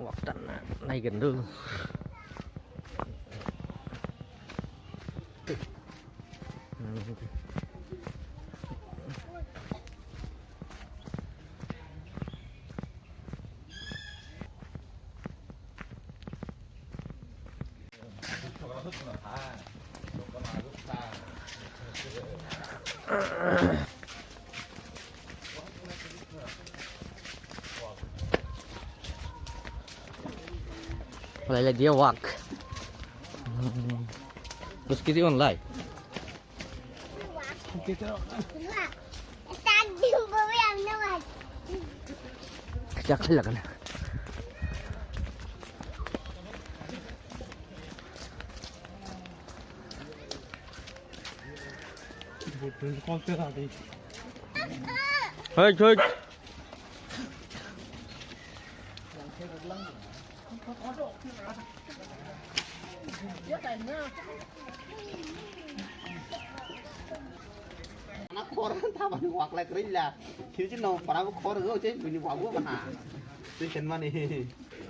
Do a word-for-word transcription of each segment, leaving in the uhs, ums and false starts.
Wak tanna naigen do. Lai lai dia wak. Terus kita on lai. Kacak lagi na. Hei, hei. Ana khor tabani waklai kwrwi la. Khirchi no para bo khor go che bini wabu bana. Twi khen mani.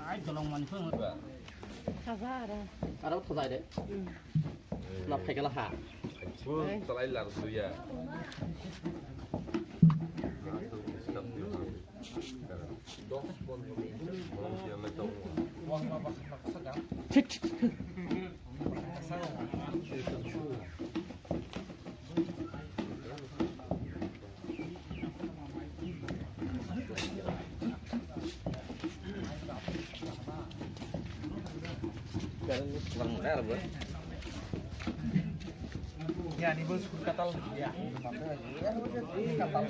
Ai dolong mani phone. Thaja aro. Aro thajai de. Na phaikala ha. Salai lar suya. Yani bu sukul katal ya. Ya katal.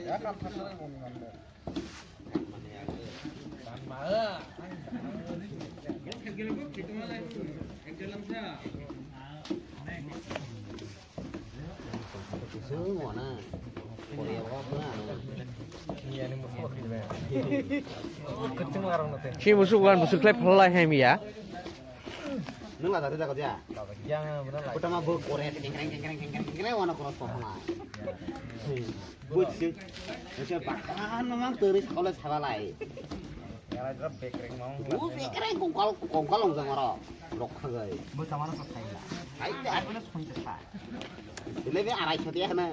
Ya katal. Si musu bukan musu klep halai hai miya. Nung ada tidak kerja? Pertama bu Korea kengkreng kengkreng kengkreng kengkreng wana cross pahana. Busi. Ese bahkan memang turis kalau sabalai. Bu bekreng kongkal kongkal longjang oro. Lokha gai. Bu samana sa thaila. Hai de. Aku na phone ta. Ile be arai khati hana.